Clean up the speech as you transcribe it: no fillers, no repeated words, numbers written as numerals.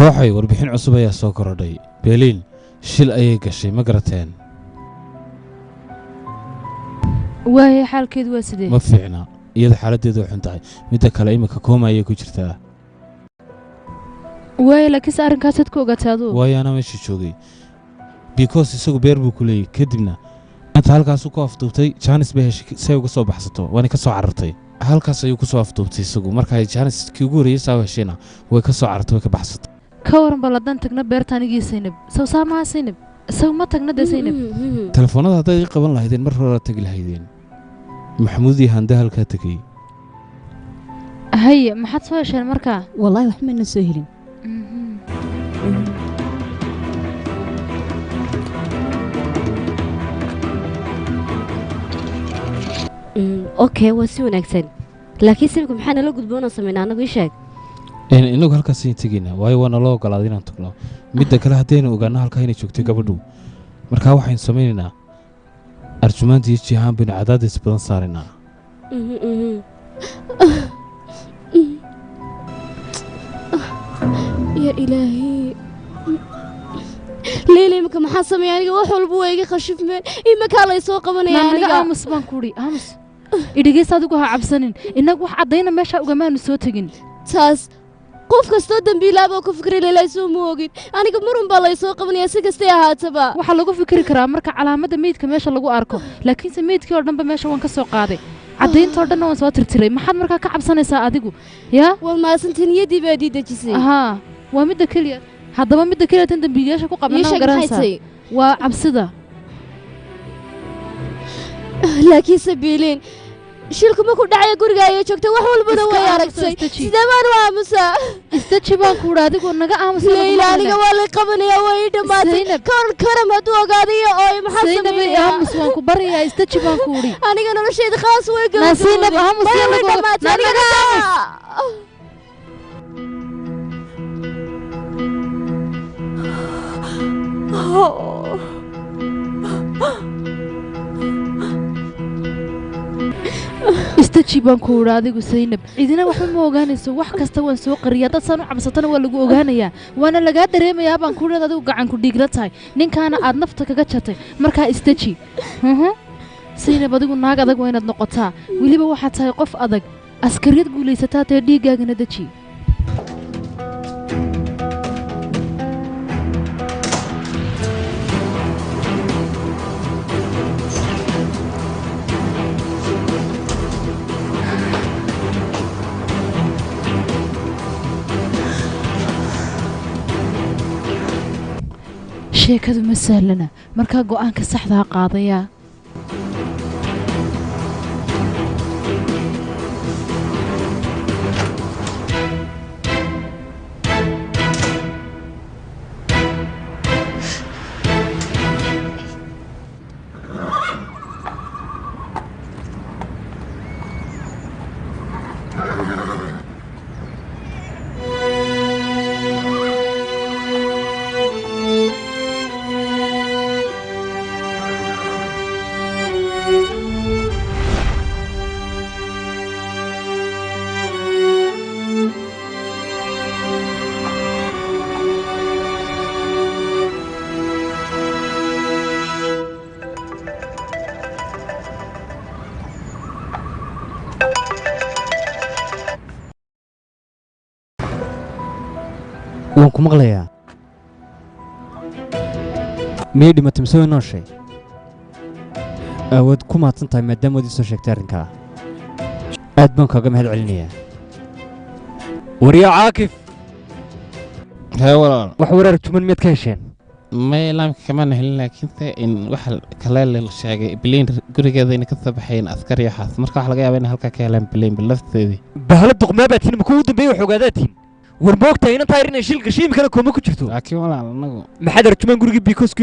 Kooxay, warbixin cusub ayaa soo korodhay. Beeliin shil ayay gashay, ma garateen? Waaya, xaalkeedu waa sidee? Ma fiicna iyada, xaaladdeedu way xun tahay. Midda kale, iminka kooma ayay ku jirtaa. Waaya, laakiinse arrinkaasaad ku ogaatay aduu? Waayo, anaa meesha joogay, because isagu beer buu ku leeyay. Kadibna maanta halkaasuu ku afduubtay. Jaanis bay heshay si ay uga soo baxsato, waana ka soo carartay. Halkaas ayuu ku soo afduubtay isagu. Marka jaanis kii ugu horreeyey saa u heshayna, way ka soo carartay, way ka baxsatay. Ka waran bal haddaan tagna beerta anigii Saynab? Saw saa maha, Saynab? Saw ma tagna dee, Saynab? Telefoonada haddaad ii qaban lahaydeen, mar horaa tegi lahaydeen. Maxamuud iyo Hande halkaa tegey. Haye, maxaad soo hesheen markaa? Wallaahi wax mayna soo helin. Okay, waa si wanaagsan, laakiin simika maxaa nala gudboonoo sameynaa annagu? Ii sheeg. Inagu halkaas ayaan tegaynaa, waayo waa naloo ogolaaday inaan tagno. Midda kale, haddaynu ogaano halkaa inay joogtay gabadhu, markaa waxaynu samaynaynaa, Arjumaanta iyo Jihaan baynu cadaadis badan saaraynaa. Ya ilaahi, Leyla, imika maxaa sameeya aniga? Wax walba waa iga khashifmeen. Iminkaa lay soo qabanaya. Naa naga aniga. Aamus baan kuhi, aamus. Idhigeys, adigu ha cabsanin. Innagu wax caddayna meesha ugamaanu soo tegin. Taas qof kastoo dambiilaaboo ku fikray. Leyla, soo ma ogin, aniga marun baa lay soo qabanaya, si kastay ahaataba. Waxaa lagu fikri karaa marka calaamadda meydka meesha lagu arko, laakiinse meydkii oo dhanba meesha waan ka soo qaaday, caddaynta oo dhanna waan soo tirtiray. Maxaad markaa ka cabsanaysaa adigu yaa? Waa mahadsantii, niyaddii baad ii dejisay. Haa, waa midda keliya. Haddaba midda keliya tan dembiilayaasha ku Ii qabanaa sheeg, maxay garanaysaa tahay? Waa cabsida. Laakiinse Biiliin, shilku ma ku dhacaya guriga ayay joogtay, wax walbana Iska way aamuso, aragtay. Istaji. Sidee baan u aamusaa? Istaji baan ku idhi, adigu naga aamusa. Leyla, aniga waa lay qabanayaa, waa ii dhammaatay. Zaynab. Karan Karam hadduu ogaadayo ooy, maxaa Zaynab, samaynayaa? aamus, waan ku baryayaa, istaji baan ku idhi. Aniga noloshayda khaas way Naa Zaynab, gabagabowday. aamus. Maya, Yaa way dhammaatay naa aniga. Naga aamus. Istaji baan ku idhi adigu, Saynab. Cidina waxba ma ogaanayso, wax kasta waan soo qariyay. Haddaad saan u cabsatana, waa lagu ogaanayaa, waana lagaa dareemayaa baan ku idhi. Adigu gacanku dhiigla tahay, ninkaana aad nafta kaga jatay. Markaa istaji. Saynab, adigu naag adag waa inaad noqotaa. Weliba waxaad tahay qof adag, askariyad guulaysataa tee. Dhiiggaagana deji. Sheekadu ma sahlana. Markaa go'aanka saxdaa qaadayaa. Waan ku maqlayaa. Miyay dhimatay mise way nooshay? Waad ku mahadsan tahay maadaama waad ii soo sheegtay arrinkaa. Aad baan kaaga mahad celinayaa. Waryaa Caakif! Hee walaal. Wax wareer tuman miyaad ka hesheen? May, laamka kamaan helin, laakiinse in waxa kale la sheegay Biliin gurigeeda inay ka soo baxayeen askar iyo waxaas. Marka waxa laga yaabaa inay halkaa ka heleen Biliin lafteedii. Bahalo duqmaa baa tihin. Makuwa u dambeeyey wax ogaadaa tihin. War, moogtahay inan taayir inay shil gashay, imikana kooma ku jirto. Laakiin walaal, anagu Maxaad Arjumaan gurigii biikoosku